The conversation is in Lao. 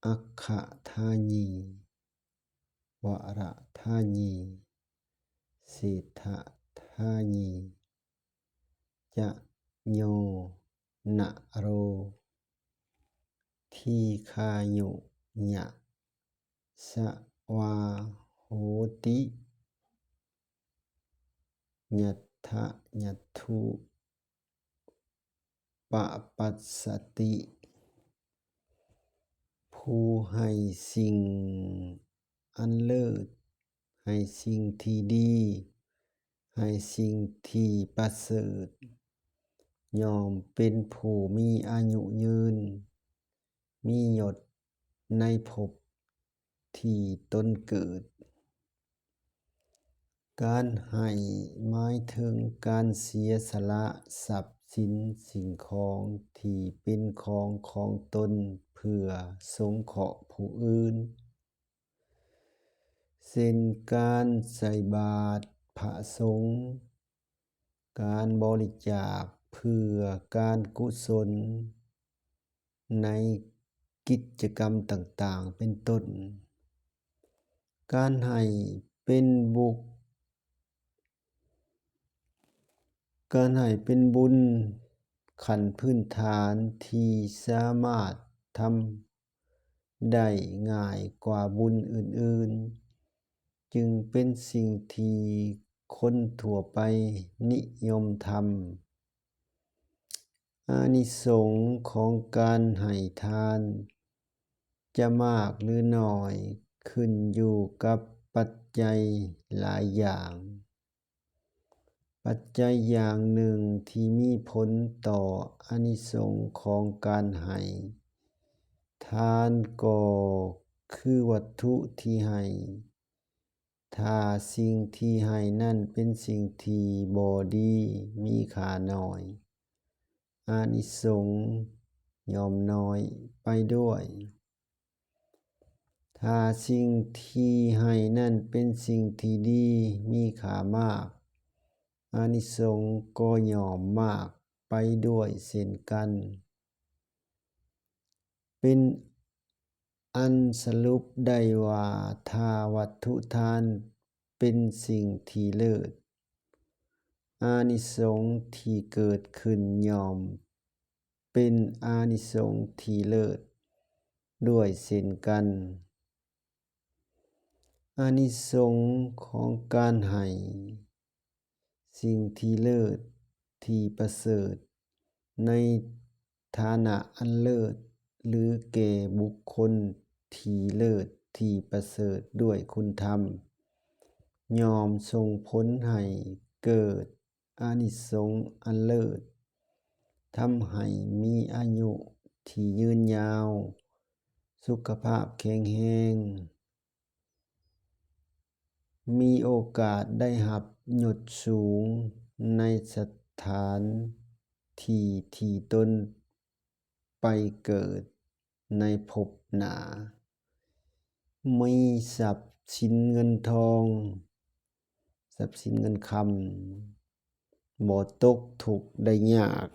ອັກຂະທານີ ວະຣະທານີ ເສດຖະທານີ ຈະໂຍ ນະໂຣ ທີຄາຍຸຍະ ສະວາໂຫຕິ ຍັດຖະຍັດຖຸ ປະປັດສະຕິ ຜູ້ໃຫ້ສິ່ງອັນເລີດ, ໃຫ້ສິ່ງທີ່ດີ, ໃຫ້ສິ່ງທີ່ປະເສີດ, ຍ່ອມເປັນຜູ້ມີອາຍຸຍືນ, ມີຍົດໃນພົບທີ່ຕົນເກີດ. ການໃຫ້ໝາຍເຖິງການເສຍສະຫຼະຊັບສິນສິ່ງຂອງທີ່ເປັນຂອງຂອງຕົນເພື່ອສົງເຄາະຜູ້ອື່ນ, ເຊັ່ນ ການໃສ່ບາດພະສົງ, ການບໍລິຈາກເພື່ອການກຸສົນໃນກິດຈະກຳຕ່າງໆ ເປັນຕົ້ນ. ການໃຫ້ເປັນບຸກ ການໃຫ້ເປັນບຸນຂັ້ນພື້ນຖານທີ່ສາມາດທຳ ໄດ້ງ່າຍກວ່າບຸນອື່ນໆ, ຈຶ່ງເປັນສິ່ງທີ່ຄົນທົ່ວໄປນິຍົມທຳ. ອານິສົງຂອງການໃຫ້ທານຈະມາກຫຼືໜ້ອຍ ຂຶ້ນຢູ່ກັບປັດໄຈຫຼາຍຢ່າງ. ປັດໄຈຢ່າງໜຶ່ງທີ່ມີຜົນຕໍ່ອານິສົງຂອງການໃຫ້ທານກໍຄືວັດຖຸທີ່ໃຫ້. ຖ້າສິ່ງທີ່ໃຫ້ນັ້ນເປັນສິ່ງທີ່ບໍ່ດີ, ມີຄ່າໜ້ອຍ, ອານິສົງຍ່ອມໜ້ອຍໄປດ້ວຍ. ຖ້າສິ່ງທີ່ໃຫ້ນັ້ນເປັນສິ່ງທີ່ດີ, ມີຄ່າມາກ, ອານິສົງກໍຍ່ອມມາກໄປດ້ວຍເຊັ່ນກັນ. ເປັນອັນສະຫຼຸບໄດ້ວ່າ ຖ້າວັດຖຸທານເປັນສິ່ງທີ່ເລີດ, ອານິສົງທີ່ເກີດຂຶ້ນຍ່ອມ ເປັນອານິສົງທີ່ເລີດດ້ວຍເຊັ່ນກັນ. ອານິສົງຂອງການໃຫ້ສິ່ງທີ່ເລີດ, ທີ່ປະເສີດ, ໃນຖານະອັນເລີດ ຫຼື ແກ່ບຸກຄົນທີ່ເລີດ, ທີ່ປະເສີດດ້ວຍຄຸນທຳ, ຍ່ອມສົ່ງຜົນໃຫ້ເກີດ ອານິສົງອັນເລີດ, ທຳໃຫ້ມີອາຍຸທີ່ຍືນຍາວ, ສຸຂະພາບແຂງແຮງ, ມີໂອກາດໄດ້ຮັບຍົດສູງໃນສະຖານທີ່ທີ່ຕົນໄປເກີດໃນພົບໜ້າ, ມີຊັບສິນເງິນທອງ, ຊັບສິນເງິນຄຳ, ບໍ່ຕົກທຸກໄດ້ຍາກ,